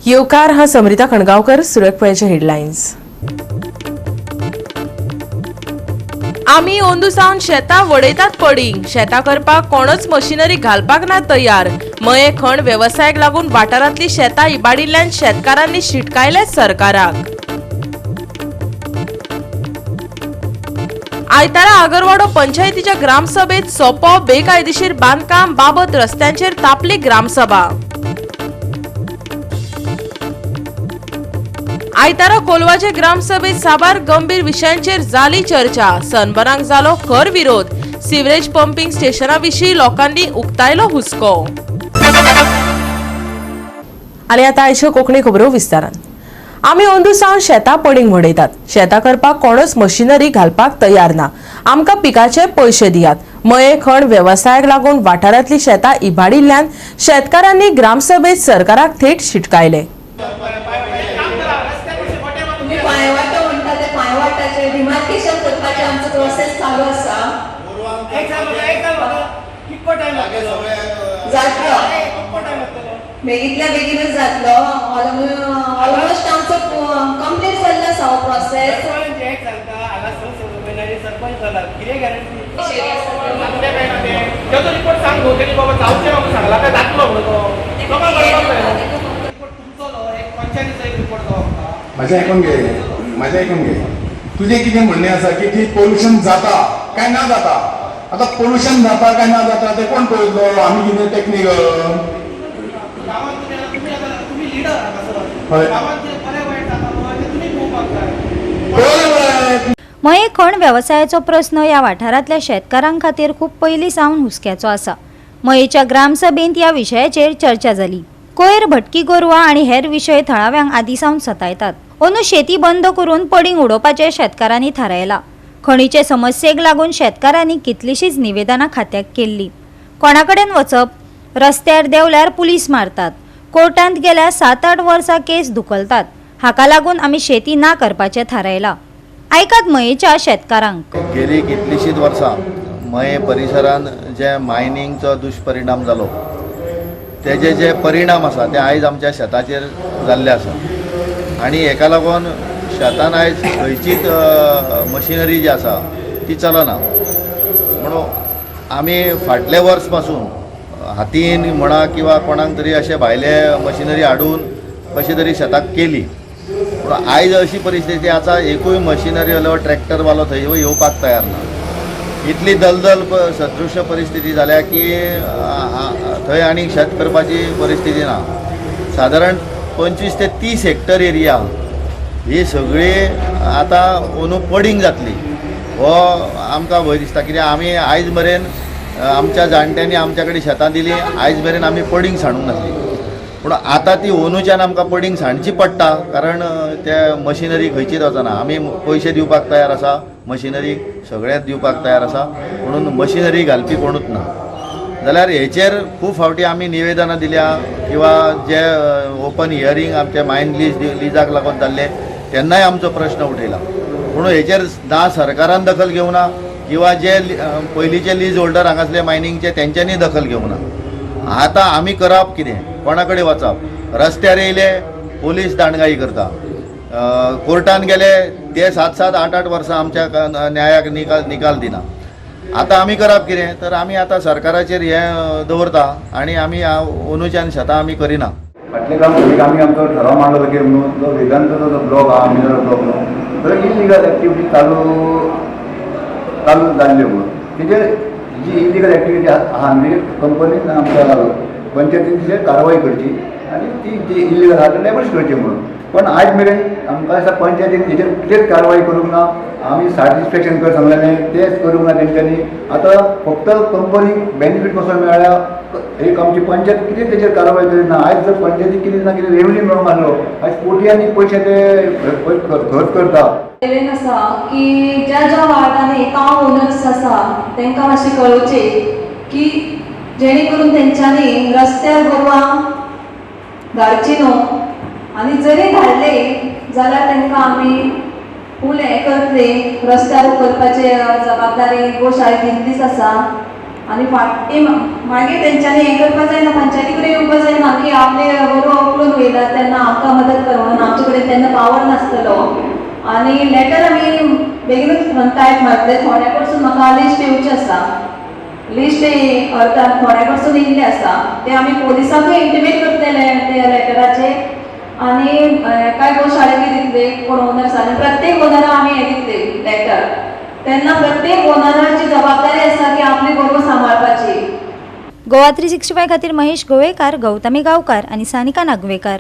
येवकार हा समरिता खणगांवकर. सुरक पळयाचे हेडलायन्स. आमी अंदू सावन शेतां वडयतात पडींग. शेतां करपाक कोणच मशिनरी घालपाक ना तयार. मये खण वेवसायाक लागून वाठारांतली शेतां इबाडिल्ल्यान शेतकारांनी शिटकायले सरकाराक. आयतारा आगरवाडो पंचायतीच्या ग्रामसभेत सोपो बेकायदेशीर बांदकाम बाबत रस्त्यांचेर तापली ग्रामसभा. आयतारा कोलवाचे ग्रामसभेत साबार गंभीर विशयांचेर जाली चर्चा. सनबर्नाक जालो खर विरोध. सिवरेज पंपिंग स्टेशना विशीं लोकांनी उक्तायलो हुस्को. आनी आतां आयच्यो कोंकणी खबरो विस्तारान. आमी अंदू सावन शेतां पडींग वडयतात. शेतां करपाक कोणच मशिनरी घालपाक तयार ना. आमकां पिकाचे पयशे दियात. मये खण वेवसायाक लागून वाठारांतली शेतां इबाडिल्ल्यान शेतकारांनी ग्रामसभेत सरकाराक थेट शिटकायले. तुम्ही पांयवाटो म्हणटा ते पांयवाटाचे डिमार्केशन करपाचे आमचो प्रोसेस चालू आसा. एक सांग म्हाका, एक सांग म्हाका, कितको टायम लागतलो? जातलो. कितको टायम लागतलो? बेगीतल्या बेगीनच जातलो. ऑलमोस्ट आमचो कंप्लीट जाल्लो आसा हो प्रोसेस. सरपंच एक सांगता, हांगा स म्हयन्यांनी सरपंच जाला, कितें गॅरंटी? तेजो रिपोर्ट सांग न्हू तेणी बाबा जावचें म्हाका सांगला काय जातलो म्हणून तो लोकांक कळपाक जाय. रिपोर्ट तुमचो न्हू, एक पंचायतीचो एक रिपोर्ट तो आमकां. म्हजें आयकून घे, म्हजें आयकून घे. तुजें कितें म्हणणें आसा की ती पोल्युशन जाता काय ना जाता? आतां पोल्युशन जाता काय ना जाता तें कोण पळयतलो? आमी कितें टॅक्निकल? गांवांत तुमी आतां, तुमी आतां तुमी लिडर हांगासर. हय. गांवांत कितें बरें वायट जाता पळय तें तुमी पळोवपाक जाय. बरें. मये खण वेवसायाचो प्रस्न ह्या वाठारांतल्या शेतकारां खातीर खूब पयलीं सावन हुस्क्याचो आसा. मयेच्या ग्रामसभेंत ह्या विशयाचेर चर्चा जाली. कोयर, भटकी गोरवां आनी हेर विशय थळाव्यांक आदीं सावन सतायतात. अंदू शेती बंद करून पडींग उडोवपाचें शेतकारांनी थारायलां. खणीचे समस्येक लागून शेतकारांनी कितलींशींच निवेदनां खात्याक केल्लीं. कोणा कडेन वचप? रस्त्यार देंवल्यार पुलीस मारतात. कोर्टांत गेल्यार 7-8 वर्सां केस धुकलतात. हाका लागून आमी शेती ना करपाचें थारायलां. आयकात मयेच्या शेतकारांक. गेली कितलींशींच वर्सां मये परिसरान जे मायनिंगचो दुश्परिणाम जालो तेजे जे परिणाम आसा ते आयज आमच्या शेताचेर जाल्ले आसा आनी हेका लागून शेतान आयज खंयचीच मशिनरी जी आसा ती चलना. म्हणून आमी फाटले वर्स पासून हातीन म्हणा किंवा कोणाक तरी अशे भायले मशिनरी हाडून कशें तरी शेताक केली. पूण आयज अशी परिस्थिती आसा, एकूय मशिनरी वालो ट्रॅक्टरवालो थंय येवपाक तयार ना. इतली दलदल सदृश्य परिस्थिती जाल्या की थंय आनी शेत करपाची परिस्थिती ना. सादारण 25 ते 30 हेक्टर एरिया ही सगळी आतां अंदू पडींग जातली हो आमकां भंय दिसता. कित्याक आमी आयज मेरेन आमच्या जाणट्यांनी आमच्या कडेन शेतां दिलीं, आयज मेरेन आमी पडींग सांडूंक नासली. पूण आतां ती अंदूच्यान आमकां पडींग सांडची पडटा, कारण ते मशिनरी खंयचीच वचना. आमी पयशे दिवपाक तयार आसा, मशिनरी सगळ्यांत दिवपाक तयार आसा, म्हणून मशिनरी घालपी कोणूच ना. जाल्यार हेचेर खूब फावटी आमी निवेदनां दिल्या किंवा जे ओपन हियरींग आमचे मायन लीज लिजाक लागून जाल्ले तेन्नाय आमचो प्रश्न उठयला. पूण हेचेर ना सरकारान दखल घेवना ना किंवा जे पयलींचे लीज होल्डर हांगासले मायनिंगचे तेंच्यांनी दखल घेवना. आतां आमी करप कितें? कोणा कडेन वचप? रस्त्यार येयले पोलीस दांडगाई करता, कोर्टान गेले ते 7-7 8-8 वर्सां आमच्या न्यायाक निकाल दिना. आतां आमी करप कितें? तर आमी आतां सरकाराचेर हें दवरता आनी आमी अंदूच्यान शेतां आमी करिना. फाटल्या ग्रामसभेक आमी आमचो ठराव मांडलो की म्हणून जो वेदांताचो जो ब्लॉक आहा, मिनरल ब्लॉक न्हू, तर इलिगल एक्टिविटी चालू चालू जाल्ल्यो म्हणून तेजेर जी इलिगल एक्टिविटी आहा न्ही, कंपनीन आमच्या पंचायतीन तिचेर कारवाय करची आनी ती जी इलिगल आहा ती डेमोलिश करची म्हणून. पण आयज मेरेन आमकां दिसता पंचायतीन तेजेर कितेंच कारवाय करूंक ना. आमी सायट इन्स्पेक्शन कर सांगलेलें, तेंच करूंक ना तेंच्यांनी. आतां फक्त कंपनीक बेनिफीट कसो मेळ्ळ्या, एक आमची पंचायत कितें तेजेर कारवाय करिना. आयज जर पंचायतीक कितें ना कितें रेवन्यू मेळूंक आसलो, आयज कोट्यांनी पयशे ते खर्च करता. मेरेन आसा की ज्या ज्या वार्डांनी काव ओनर्स आसा तांकां मातशें कळोवचें की जेणे करून तेंच्यांनी रस्त्यार गोरवां धाडची न्हू आनी जरी धाडले जाल्यार तांकां आमी फूल हें करतले. रस्त्यार उखलपाचे जबाबदारी गोशाळेक दिल्लीच आसा. आनी फाटी मागीर तेंच्यांनी हें करपा जायना, पंचायती कडेन येवपा जायना की आपले गोरवां उखलून वयतात तेन्ना आमकां मदत कर म्हणून, आमचे कडेन तेन्ना पावर नासतलो. आनी लेटर आमी बेगीनूच टायप मारतले. थोड्या कडसून म्हाका लिस्ट येवची आसा, लिस्ट अर्थात थोड्या कडसून येयल्लें आसा, ते आमी पोलिसांकूय इंटिमेट करतले ते लेटराचेर. आनी कांय गोशाळेकूय दितले कोण ओनर्स, आनी प्रत्येक ओनराक आमी हें दितले लेटर. तेन्ना प्रत्येक ओनराची जबाबदारी आसा की आपली गोरवां सांबाळपाची. गोवा 365 खातीर महेश गोवेकार, गौतमी गांवकार आनी सानिका नागवेकार.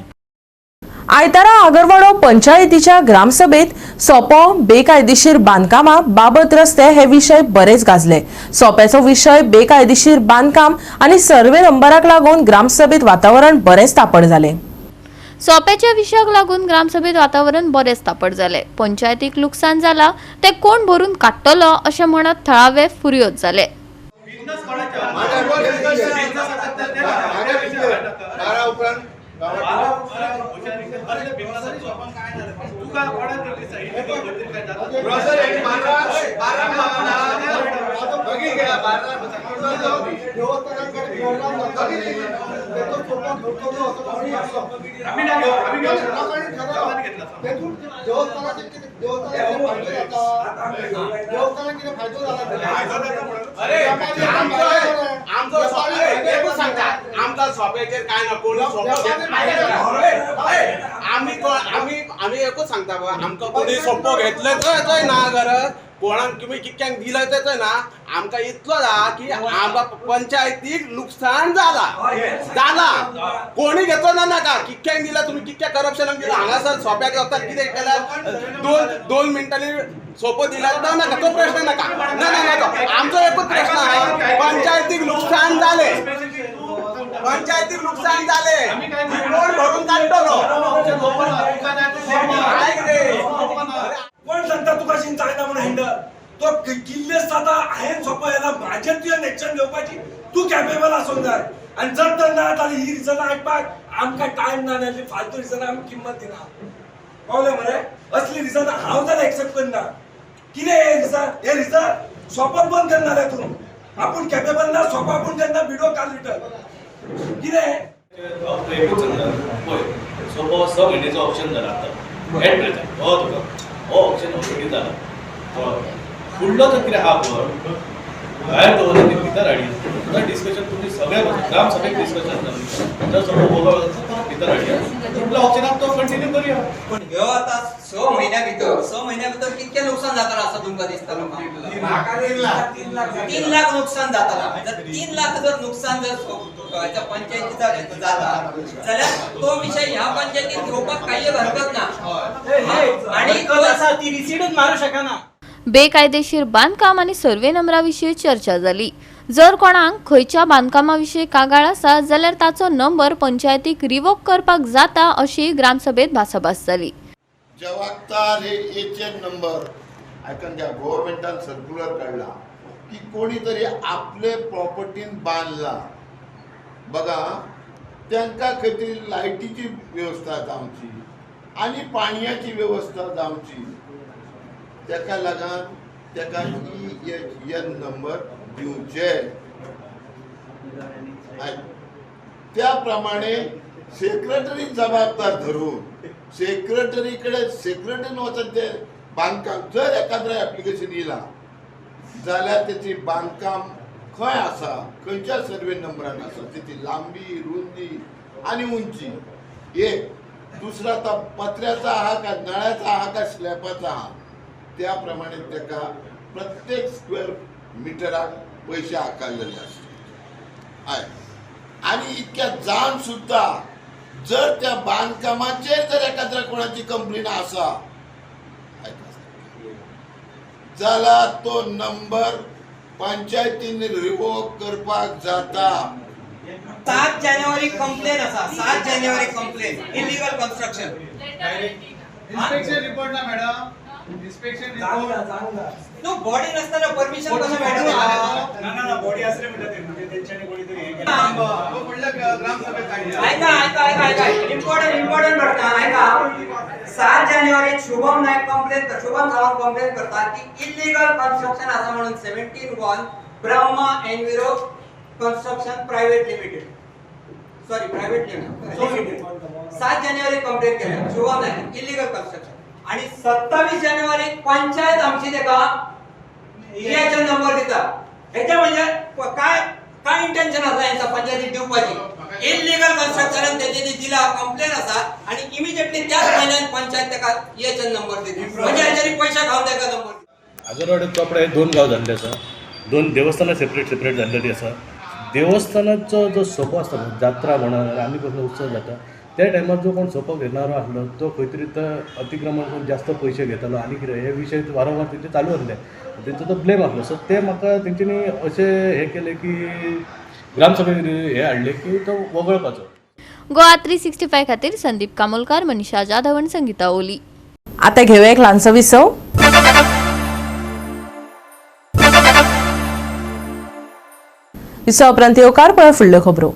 आयतारा आगरवाडो पंचायतीच्या ग्रामसभेत सोपो बेकायदेशीर बांदकामा बाबत रस्ते हे विशय बरेच गाजले. सोप्याचो विशय बेकायदेशीर बांदकाम आनी सर्वे नंबराक लागून ग्रामसभेत वातावरण बरेच तापड जालें. सोप्याच्या विशयाक लागून ग्रामसभेत वातावरण बरेच तापड जालें. पंचायतीक लुकसाण जाला ते कोण भरून काडटलो अशें म्हणत थळावे फुर्योज जाले. आमचा सोप्याचेर काय ना कोणी आमी एकूच सांगता आमकां कोणी सोपो घेतले थंय ना गरज, कोणाक तुमी कितक्यांक दिले तेचो ना, आमकां इतलो जा की आमकां पंचायतीक लुकसाण जाला जाला, कोणी घेतलो ना नाका, कितक्यांक दिला तुमी, कितक्या करप्शनाक दिला. हांगासर सोप्याक वता कितें केल्यार दोन मिनटांनी सोपो दिला ना नाका, तो प्रश्न नाका, ना ना ना, आमचो एकूच प्रश्न आहा, पंचायतीक लुकसाण जालें, पंचायतीक नुकसान जालें, कोण भरून काडटलो? कोण सांगता तुका जायना म्हणून हँडल तो किल्ले जाता हांवें सोंपो येला, म्हाजेर तुवें एक्शन घेवपाची तूं कॅपेबल आसूंक जाय. आनी जर तर ना जाल्यार ही रिजनां आयकपाक आमकां टायम ना, नाल्यार फालतू रिजनां आमी किंमत दिना. कळ्ळें मरे? असली रिजनां हांव जाल्यार एक्सेप्ट करना. कितें हें रिजन? हें रिजन सोंपोच बंद करना जाल्यार तूं आपूण कॅपेबल ना, सोंपो आपूण करना, बिडो काल रिटर्न कितें एकूच पळय सोपो 6 म्हयन्याचो ऑप्शन जाला आतां एट प्रेझेंट हो तुका हो ऑप्शन ऑलरेडी जाला. फुडलो तर कितें आहा पळय भायर दवरला ती भितर हाडया, डिस्कशन तुमी सगळे ग्रामसभेक डिस्कशन जालें, जर सोपो बोलो परत भितर हाडया, फुडल्या ऑप्शनाक तो कंटिन्यू करूया. पूण ह्यो आतां 6 म्हयन्या भितर 6 म्हयन्या भितर कितकें नुकसान जातलें आसा तुमकां दिसता लोकांक? 3 लाख नुकसान जातलां. जर 3 लाख जर नुकसान जर पंचायतीचा जाता जाल्यार तो विशय ह्या पंचायतीन घेवपाक कांय हरकत ना. आनी ती रिसिडूच मारू शकना. बेकायदेशीर बांदकाम आनी सर्वे नंबरा विशीं चर्चा जाली. जर कोणाक खंयच्या बांदकामा विशीं कागाळ आसा जाल्यार ताचो नंबर पंचायतीक रिवोक करपाक जाता अशी ग्रामसभेत भासाभास जाली. जबाबदार हे एच एन नंबर आयकून घ्या, गव्हर्मेंटान सर्क्युलर काडला की कोणी तरी आपले प्रॉपर्टीन बांदला बघा, तांकां खंय तरी लायटीची वेवस्था जावची आनी पाणयाची वेवस्था जावची, ताका लागून ताका ई एच एन नंबर दिवचे. त्या प्रमाणे सेक्रेटरी जबाबदार धरून सेक्रेटरी कडेन सेक्रेटरीन वचत ते बांदकाम जर एखाद्रें एप्लिकेशन येयलां जाल्यार तेची बांदकाम खंय आसा, खंयच्या सर्वे नंबरान आसा, तेची लांबी, रुंदी आनी उंची एक, दुसरा तो पत्र्याचा आहा का नळ्याचा आहा का स्लॅबाचा आहा, त्या प्रमाणे ताका प्रत्येक स्क्वेअर मिटराक पयशे आकारलेले आसता. आनी इतक्या जावन सुद्दां जर त्या बांदकामाचेर जर एखाद्या कोणाची कंप्लेन आसा जाल्यार तो नंबर पंचायतीन रिवोक करपाक जाता. 7 जानेवारी कंप्लेन आसा, 7 जानेवारी complain illegal construction. Inspection report ना madam, inspection report no body नसताना परमिशन कशें मेळटलें? ना ना ना बॉडी आसले म्हणटा ते म्हणजे तेंच्यांनी कोणी तरी हें केलें. फुडल्या ग्रामसभेत काडया. आयका आयका आयका आयका इम्पॉर्टंट इम्पॉर्टंट म्हणटा आयका. 7 जानेवारी शुभम नायक कंप्लेन, शुभम सावंत कंप्लेन करता की इलिगल कन्स्ट्रक्शन आसा म्हणून 17(1) Brahma Enviro Construction Private Limited, sorry, Private Limited. 7 जानेवारी कंप्लेन केल्या शुभम नायक, इलिगल कन्स्ट्रक्शन. आणि 27 जानेवारी पंचायत आमची तेका एएचएन नंबर दिता. हेच्या म्हणजे काय काय इंटेन्शन आसा हेंचा पंचायतीक दिवपाची? इलिगल कन्स्ट्रक्शन तेजे दिला, कंप्लेन आसा आणि इमिजिएटली त्याच म्हयन्यान पंचायत तेका एएचएन नंबर दिता, म्हणजे हेच्यानी पयशे खावन तेका नंबर दिता. आगरवाडी चोपडा हे दोन गांव जाल्ले आसा, दोन देवस्थानां सेपरेट सेपरेट जाल्लेली आसा. देवस्थानाचो जो सोपो आसता न्हू, जात्रा म्हणा आनी कसलो उत्सव जाता त्या टायमार जो कोण सोपो घेणारो आसलो तो खंय तरी तो अतिक्रमण करून जास्त पयशे घेतालो आनी कितें हे विशय वारंवार तेंचे चालू आसले. तेंचो तो ब्लेम आसलो. सो ते म्हाका तेंच्यांनी अशें हें केलें की ग्रामसभेर हें हाडलें की तो वगळपाचो. गोवा 365 खातीर संदीप कामोलकार, मनीषा जाधव आणि संगीता ओली. आता घेऊया एक ल्हानसो विसव. विसवा उपरांत येवकार. पळय फुडल्यो खबरो.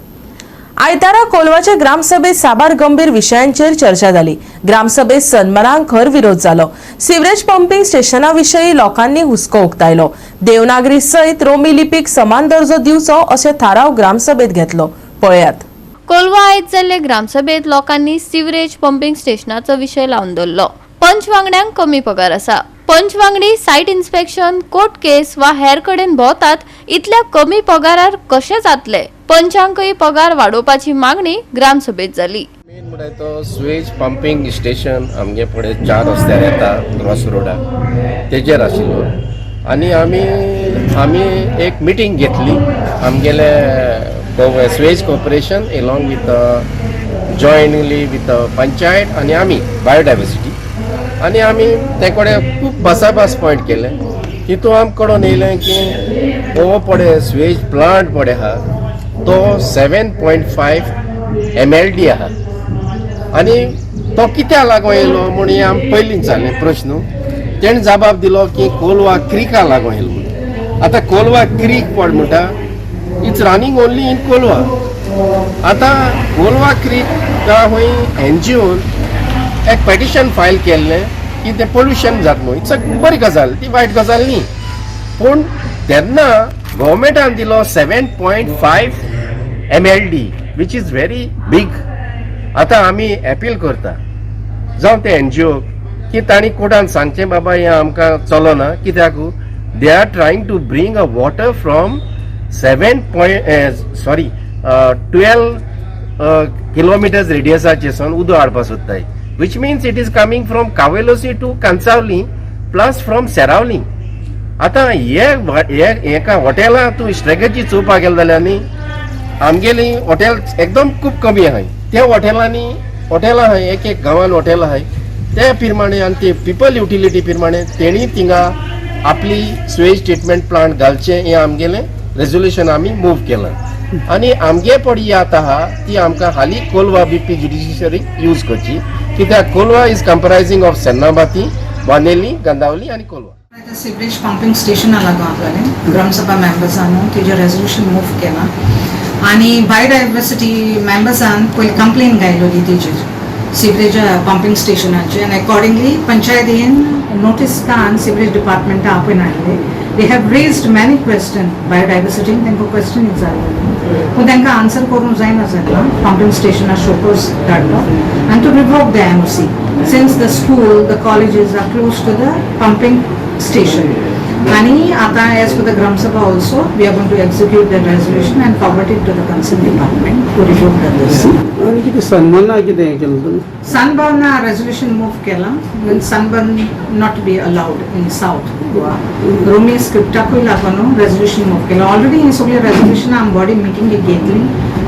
आयतारा कोलवाच्या ग्रामसभेत साबार गंभीर विशयांचेर चर्चा जाली. ग्रामसभेत सन्मानांक खर विरोध जालो. सिवरेज पंपिंग स्टेशना विशीं लोकांनी हुस्को उक्तायलो. देवनागरी सयत रोमी लिपीक समान दर्जो दिवचो अशें थाराव ग्रामसभेत घेतलो. पळयात. कोलवा आयज जाल्ले ग्रामसभेत लोकांनी सिवरेज पंपिंग स्टेशनाचो विशय लावन धरलो. पंच वांगड्यांक कमी पगार आसा. पंच वांगडी सायट इन्स्पेक्शन, कोर्ट केस वा हेर कडेन भोंवतात. इतल्या कमी पगारार कशें जातले? पंचांकय पगार वाडोवपाची मागणी ग्रामसभेत जाली. मेन म्हळ्यार तो सुवेज पंपिंग स्टेशन आमगे फुडें चार रस्त्यार येता, क्रॉस रोडार तेजेर आशिल्लो. आनी आमी एक मिटींग घेतली आमगेले sewage corporation along with jointly with panchayat आनी आमी बायोडायवर्सिटी. आनी आमी ते कडेन खूब भासाभास पॉयंट केले. तितून आमकां कळोन येयलें की हो पळय सुवेज प्लांट पळय आहा तो 7.5 MLD आहा. आनी तो कित्याक लागून येयलो म्हूण हें आम पयलीं जालें प्रश्न. तेणें जबाब दिलो की कोलवा क्रिका लागून येयलो म्हणून. आतां कोलवा क्रीक पड म्हणटा, it's running only in Colva. आतां कोलवा क्रीका खंय एनजीओन एक पेटिशन फायल केल्लें की तें पोल्युशन जाता न्हू. It's a बरी गजाल, ती वायट गजाल न्ही. पूण तेन्ना गव्हर्मेंटान दिलो 7.5 MLD, which is very big. आतां आमी एपील करता जावं ते एनजीओ की तांणी कोर्टान सांगचें, बाबा हें आमकां चलना. कित्याक they are trying to bring a water from seven point sorry 12 kilometers रेडियसाचेर सावन उदक हाडपाक सोदताय, which means it is coming from Cavelossim to Cansaulim plus from Seraulim. आतां हे हे हेका हॉटेलां तूं स्ट्रेटजी चोवपाक गेलो जाल्यार न्ही, आमगेली हॉटेल एकदम खूब कमी आहाय. त्या हॉटेलांनी हॉटेलां आहाय, एक एक गांवान हॉटेल आहाय. ते प्रमाणे आनी ते पिपल युटिलिटी प्रमाणे तेणी थिंगा आपली सुवेज ट्रिटमेंट प्लांट घालचें हें आमगेलें रेजोल्युशन आमी मूव केलां. आनी आमगे पड ही आतां आहा ती आमकां हाली कोलवा बीपी ज्युडिशियरी यूज करची, कित्याक Colva is comprising of Sernabatim, Vaneli, Gandaulim आनी कोलवा. सिवरेज पंपिंग स्टेशना लागून आपल्याला ग्रामसभा मेंबर्सांनो तेजेर रेजोल्युशन मूव केला. आनी बायोडायवर्सिटी मेंबर्सान पयली कंप्लेन घायलोली तेजेर, सिवरेज पंपिंग स्टेशनाचे. आनी अकॉर्डिंगली पंचायतीन नोटीस कान सिवरेज डिपार्टमेंटा आपयन हाडले. They have raised many question. बायोडायवर्सिटीन तांकां क्वेश्चन विचारलें, पूण तांकां आन्सर करूंक जायना जालें. पंपिंग स्टेशना शोकोज धाडलो आनी to revoke the NOC since the school, the colleges are close to the pumping station. आणि आता as per the Gram Sabha also, we are going to execute the resolution and forward it to the concerned department to revoke the this. आनी कितें सनबर्ना कितें हें केलें तुमी? Sunburn resolution move केला, sunburn not be allowed in South Goa. रोमी स्क्रिप्टाकूय लागून resolution move केला. Already हे सगळे रेजोल्युशन आम बॉडी मिटींग घेतली.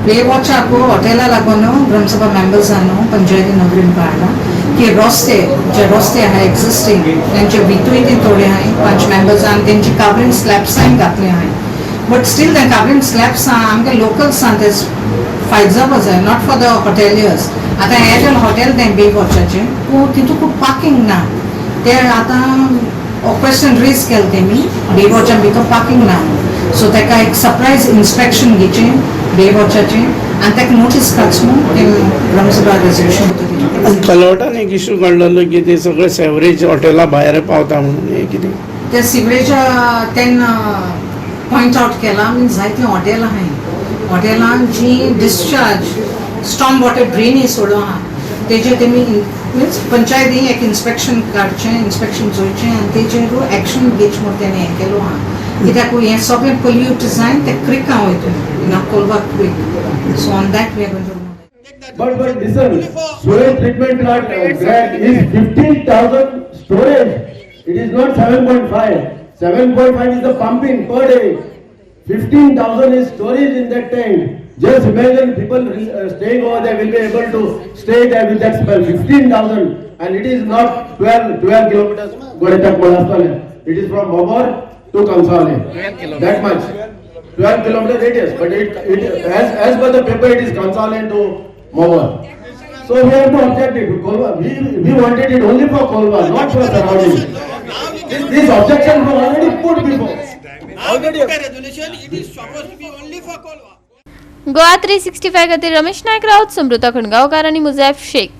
वे वॉचाकू हॉटेला लागून ग्रामसभा मेंबर्सांनो पंचायती नगरीन काडला की रस्ते जे रस्ते आहाय एक्झिस्टिंग तेंचे वितूय ते थोडे आहाय. पंच मेंबर्सान तेंची कवरिंग स्लॅब्सांय घातले आहाय, बट स्टील ते कवरिंग स्लॅब्स आमगे लोकल्सान ते फायदो जावपा जाय, not for the hoteliers. आतां एअरटेल हॉटेल तें बे वॉचाचें, पूण तितून खूब पार्किंग ना. ते आतां क्वेश्चन रेज केलें तेमी, बे वॉचा भितर पार्किंग ना. सो ताका एक सरप्रायज इन्स्पेक्शन घेचें बे वॉचाचें आनी ताका नोटीस काडचो म्हूण तें ग्रामसभा रेजोल्युशन. आनी कलवटान एक इशू काडलेलो की ते सगळे सेवरेज हॉटेला भायर पावता म्हणून, हें कितें? ते सिवरेज तेन्ना पॉयंट आवट केला मिन्स जायतीं हॉटेलां आहाय, हॉटेलां जी डिस्चार्ज स्टॉर्म वॉटर ड्रेनी सोडून आहा तेजेर तेमी मिन्स पंचायतीन एक इन्स्पेक्शन काडचें, इन्स्पेक्शन चोयचें आनी तेजेर एक्शन घेवचें म्हूण तेणें हें केलो आहा. कित्याक हें सगळें पोल्यूट जायन तें क्रिका वयतलें in Colva creek, so on that we are going to. But listen, sewage treatment plant is 15,000 storage. It is not 7.5. 7.5 is the pumping per day. 15,000 is storage in that tank. Just imagine people staying over there will be able to stay there with that smell. 15,000, and it is not 12 kilometers. Goretak Molastale. It is from Bobor to Kamsale. That much. 12 kilometer radius, but it as per the paper it is Kamsale to Mobor. So we have to object it to Colva. We wanted it only for Colva, not for surroundings. This objection was already put before. Already a resolution, it is supposed to be only for Colva. Goa 365 खातीर रमेश नायक राऊत, समृता खणगांवकार आनी मुजैफ शेख.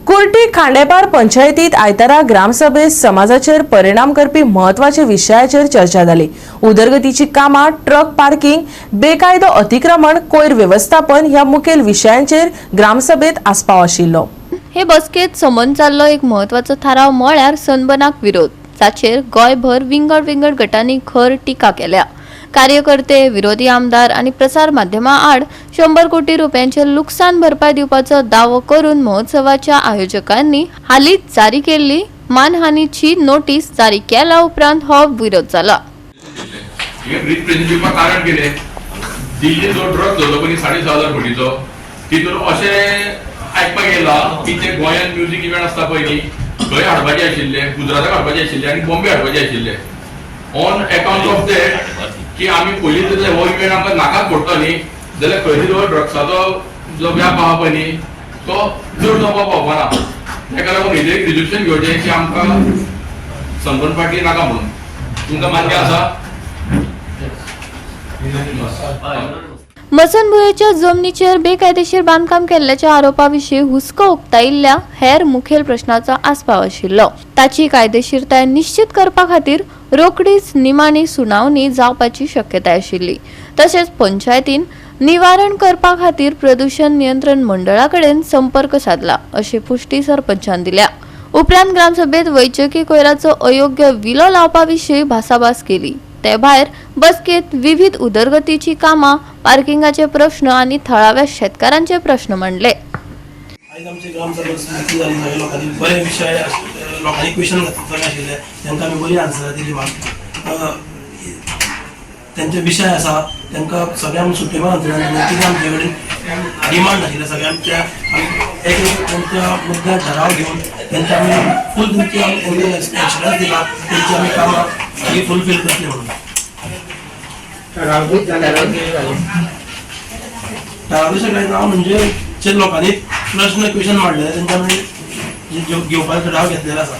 कुर्टी खांडेपार पंचायतीत आयतारा ग्रामसभेत समाजाचेर परिणाम करपी म्हत्वाच्या विशयाचेर चर्चा जाली. उदरगतीची कामां, ट्रक पार्किंग, बेकायदो अतिक्रमण, कोयर वेवस्थापन ह्या मुखेल विशयांचेर ग्रामसभेत आस्पाव आशिल्लो. हे बसकेत समन जाल्लो एक म्हत्वाचो थाराव म्हळ्यार सनबर्नाक विरोध, जाचेर गोंयभर विंगड विंगड गटांनी खर टिका केल्या. कार्यकर्ते, विरोधी आमदार आनी प्रसार माध्यमां आड 100 कोटी रुपयांचे लुकसाण भरपाय दिवपाचो दावो करून महोत्सवाच्या आयोजकांनी हालींच जारी केल्ली मानहानीची नोटीस जारी केल्या उपरांत हो विरोध जाला. हे रिप्रेझेंट दिवपाक कारण कितें? दिल्ली जो ड्रग जालो पळय 6,500 कोटीचो, तितून अशें आयकपाक येयलां की ते गोंयान म्युजीक इव्हेंट आसता पळय न्ही, थंय हाडपाचे आशिल्ले, गुजराताक हाडपाचे आशिल्ले आनी बॉम्बे हाडपाचे आशिल्ले. ऑन एकाउंट ऑफ that की आमी पयलीं जर हो इव्हेंट आमकां नाकात पडटलो न्ही जाल्यार खंय तरी हो ड्रग्साचो जो व्याप आहा पळय न्ही तो चड जावपाक पावपाना. ताका लागून हेजेर एक रिजोल्युशन घेवचें की आमकां सनबर्न पार्टी नाका म्हणून. तुमकां मान्य आसा? मसनभुंयेच्या जमनीचेर बेकायदेशीर बांदकाम केल्ल्याच्या आरोपा विशीं हुस्को उक्तायिल्ल्या हेर मुखेल प्रश्नाचो आस्पाव आशिल्लो. ताची कायदेशीरताय निश्चित करपा खातीर रोखडीच निमाणी सुनावणी जावपाची शक्यताय आशिल्ली. तशेंच पंचायतीन निवारण करपा खातीर प्रदूषण नियंत्रण मंडळा कडेन संपर्क सादला अशी पुष्टी सरपंचान दिल्या. उपरांत ग्रामसभेत वैजकी कोयराचो अयोग्य विलो लावपा विशीं भासाभास केली. ते भायर बसकेत विविध उदरगतीची कामां, पार्किंगाचे प्रश्न आनी थळाव्या शेतकारांचे प्रश्न मांडले. आयज आमची ग्रामसभा मिटींग जाली. सगळे लोकांनी बरे विशय, लोकांनी क्वेश्चन सगळे आशिल्ले, तांकां आमी बरी आन्सरां दिली. तेंचे विशय आसा तांकां सगळ्यांक सुटेबल आन्सरां दिली. कितें आमचे कडेन डिमांड आशिल्ले सगळ्या आमच्या एक एक तेंच्या मुद्द्यार ठराव घेवन तेंच्या आमी फूल तेंची एश्योरन्स दिला तेंची आमी कामां सगळीं फुलफील करतली म्हणून. ठराव सगळें नांव म्हणजे जे लोकांनी प्रश्न क्वेश्चन मांडले तेंच्या आमी घेवपाचो ठराव घेतलेलो आसा.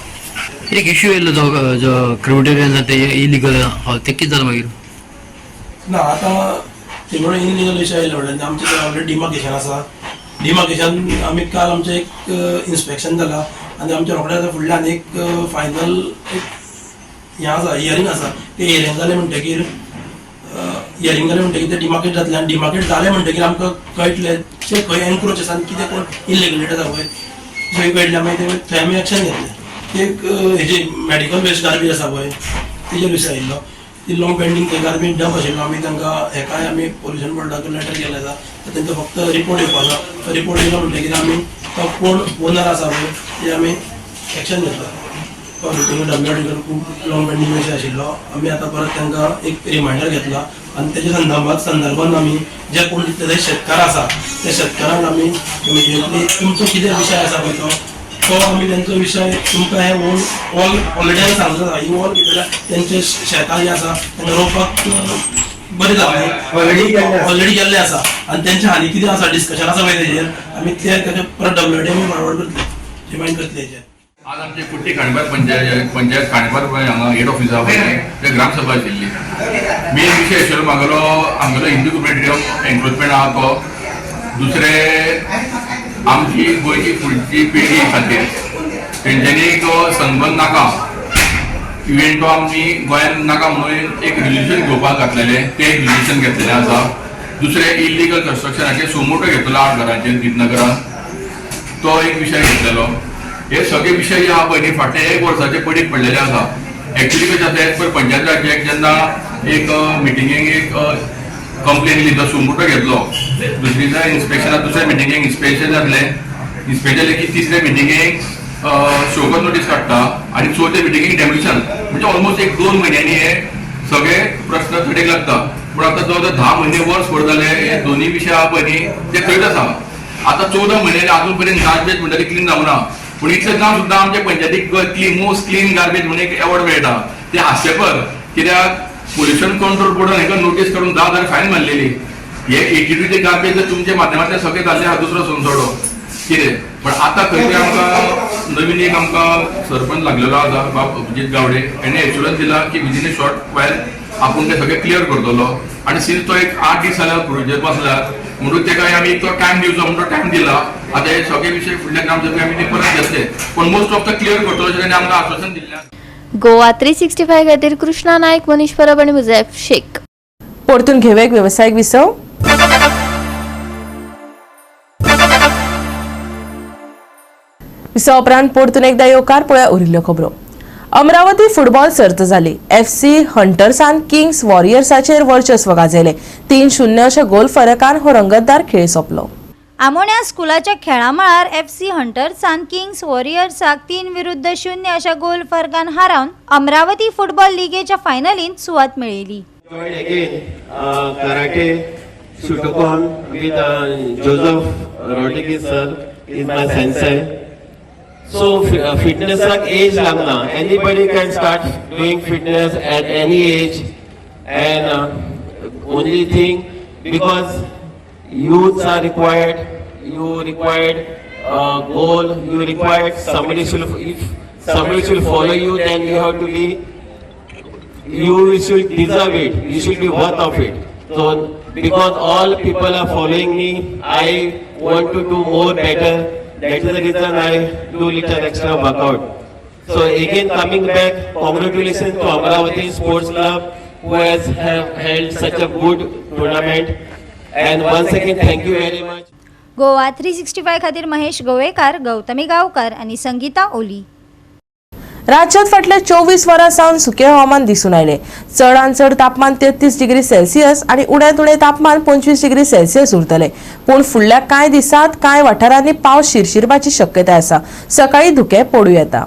एक इश्यू येयलो जो जो क्रिमिटेरियन ते इलिगल आहा ते कितें जालें मागीर? ना आतां ते म्हणून इलिगल विशय आयलो म्हणल्यार आमचें ऑलरेडी डिमार्केशन आसा. डिमार्केशन आमी काल आमचें एक इन्स्पेक्शन जाला आनी आमच्या रोखडें आतां फुडल्यान एक फायनल एक हें आसा, हियरींग आसा. तें हियरींग जालें म्हणटकीर ते डिमार्केट जातलें आनी डिमार्केट जालें म्हणटकीर आमकां कळटलें जे खंय एनक्रोच आसा आनी कितें कोण इलिगल आसा पळय थंय कळटलें. मागीर थंय आमी एक्शन घेतलें. एक हेजी मेडिकल वेस्ट गार्बेज आसा पळय तेजेर विशय आयिल्लो. ती लॉंग पेंडींग थंय गार्बेज डंप आशिल्लो. आमी तांकां हेकाय आमी पोल्युशन बोर्डाक लेटर केल्लें आसा. तेंचो फक्त रिपोर्ट येवपाचो आसा. तो रिपोर्ट येयलो म्हणटकीर आमी तो कोण ओनर आसा पळय ते आमी एक्शन घेतला. तो मिटींग डब्ल्यू खूब लॉंग पेंडींग विशय आशिल्लो. आमी आतां परत तांकां एक रिमांयडर घेतला आनी तेच्या संदर्भान आमी जे कोण तितले शेतकार आसा त्या शेतकारांक आमी इमिडिएटली तुमचो कितें विशय आसा पळय तो आमी तेंचो विशय तुमकां हें ऑल ऑलरेडी आमी सांगलें आसा. ही ऑल कितें जाल्यार तेंचे शेतां जीं आसा तांकां रोवपाक बरें जातलें, ऑलरेडी केल्लें आसा आनी तेंचे हानी कितें आसा डिस्कशन आसा पळय तेजेर आमी ते तेजे परत डब्ल्यू डी आमी फॉरवर्ड करतले, रिमायंड करतले हेजेर. आज आमचे कुट्टी खांडेपार पंचायत खांडेपार हांगा हेड ऑफिसा पळय ते ग्रामसभा आशिल्ली. मेन विशय आशिल्लो म्हागेलो आमगेलो हिंदू कम्युनिटी एनक्रोचमेंट आहा तो, दुसरे आमची गोंयची फुडची पिळगी खातीर तेंच्यांनी तो सनबर्न नाका इव्हेंटो आमी गोंयांत नाका म्हणून एक रेजोल्युशन घेवपाक घातलेलें, तें एक रेजोल्युशन घेतलेलें आसा. दुसरें, इलिगल कन्स्ट्रक्शनाचेर सुमोटो घेतलो 8 घरांचेर दीपनगरान, तो एक विशय घेतलेलो. हे सगळे विशय जे आहा पळय न्ही, फाटले एक वर्साचे पडीक पडलेले आसा. एक्चुली कशें आसा, एज पर पंचायत राज्याक जेन्ना एक मिटिंगेक एक कंप्लेन येयली, तो सुमोटो घेतलो. दुसरीच्या इन्स्पेक्शनाक, दुसऱ्या मिटिंगेक इन्स्पेक्शन जातलें, इन्स्पेक्शन की तिसऱ्या मिटिंगेक शोकॉज नोटीस काडटा आनी चवथ्या मिटिंगेक डेमोलिशन. म्हणजे ऑलमोस्ट एक 2 म्हयन्यांनी हे सगळे प्रश्न तडीक लागता. पूण आतां जवळ जवळ 10 म्हयने वर्स भर जाले, हे दोन्ही विशय आहा पळय न्ही ते थंयच आसा. आतां 14 म्हयने अजून पर्यंत गार्बेज म्हणटा ती क्लीन जावना. पूण इतलें जावन सुद्दां आमच्या पंचायतीक क्लीन, मोस्ट क्लीन गार्बेज म्हणून एक एवॉर्ड मेळटा, ते हास्यपर. कित्याक पोल्युशन कंट्रोल बोर्डान हेका नोटीस करून 10,000 फायन मारलेली. हे 82 गार्बेज जर तुमच्या माध्यमांतल्यान सगळें जाल्लें आहा, दुसरो सोनसोडो कितें. पण आतां खंय तरी आमकां नवीन एक आमकां सरपंच लागलेलो आसा, बाब अभिजीत गावडे, हेणे एश्युरन्स दिला की विदीन अ शॉर्ट वायल आपूण ते सगळें क्लियर करतलो. आनी सिन्स तो एक 8 दीस जाल्यार प्रोजेक्ट बसला म्हणून तेका आमी तो टायम दिवचो म्हणून तो टायम दिला. आतां हे सगळे विशय फुडल्या ग्रामसभेक आमी ते परत घेतले, पूण मोस्ट ऑफ the clear करतलो अशें ताणें आमकां आश्वासन दिल्लें आसा. गोवा 365 खातीर कृष्णा नायक, मनीष परब आनी मुजैफ शेख. परतून घेवया एक वेवसायीक विसव. विसवा उपरांत परतून एकदा येवकार. पळया उरिल्ल्यो खबरो. अमरावती फुटबॉल सर्त जाली. एफसी हंटर्सान किंग्स वॉरियर्साचेर वर्चस्व गाजयलें. 3-0 अशा गोल फरकान हो रंगतदार खेळ सोंपलो. आमोण्या स्कुलाच्या खेळामळार एफसी हंटर्सान किंग्स वॉरियर्साक 3-0 अशा गोल फरकान हारावन अमरावती फुटबॉल लिगेच्या फायनलींत सुवात मेळयली. Joined again karate Shotokan with Joseph Rodriguez sir is my sensei. So fitness age लागना. Anybody can start doing fitness at any age, and only thing, because youths are required, you required goal, you required somebody should, if somebody should follow you, then you have to be, you should deserve it, you should be worth of it. So because all people are following me, I want to do more better. That is the reason I do little extra workout. So again coming back, congratulations to Amravati Sports Club who has have held such a good tournament, and once again thank you very much. Goa 365 खातीर महेश गोवेकार, गौतमी गांवकर आनी संगीता ओली. राज्यात फाटल्या 24 वरां सावन सुकें हवामान दिसून आयलें. चडांत चड तापमान 33 डिग्री सेल्सियस आनी उण्यांत उणें तापमान 25 डिग्री सेल्सियस उरतलें. पूण फुडल्या कांय दिसांत कांय वाठारांनी पावस शिरशिरपाची शक्यताय आसा. सकाळी धुकें पडूं येता.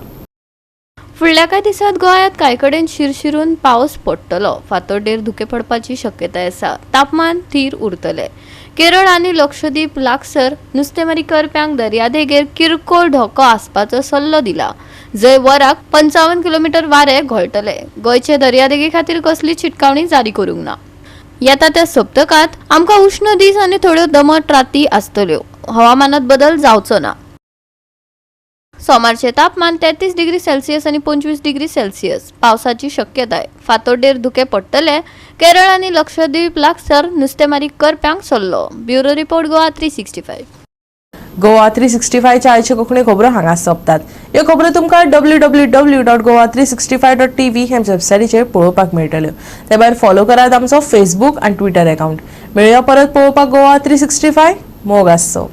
फुडल्या कांय दिसांत गोंयांत कांय कडेन शिरशिरून पावस पडटलो. फांतोडेर धुकें पडपाची शक्यताय आसा. तापमान थीर उरतलें. केरळ आनी लक्षद्वीप लागसर नुस्तेमारी करप्यांक दर्यादेगेर किरकोळ धोको आसपाचो सल्लो दिला, जंय वराक 55 किलोमिटर वारें घोळटले. गोंयचे दर्यादेगे खातीर कसली शिटकावणी जारी करूंक ना. येता त्या सप्तकांत आमकां उश्ण दीस आनी थोड्यो दमट राती आसतल्यो. हवामानात बदल जावचो ना. सोमारचें तापमान 33 डिग्री सेल्सियस आनी 25 डिग्री सेल्सियस. पावसाची शक्यताय. फांतोडेर धुकें पडटलें. केरळ आनी लक्षद्वीप लागसर नुस्तेमारी करप्यांक सल्लो. Bureau report, Goa 365. Goa 365च्या आयच्यो कोंकणी खबरो हांगा सोंपतात. ह्यो खबरो तुमकां www.goa365.tv ह्या वेबसायटीचेर पळोवपाक मेळटल्यो. ते भायर फॉलो करात आमचो फेसबूक आनी ट्विटर अकाउंट. मेळया परत पळोवपाक गोवा 365. मोग आसचो.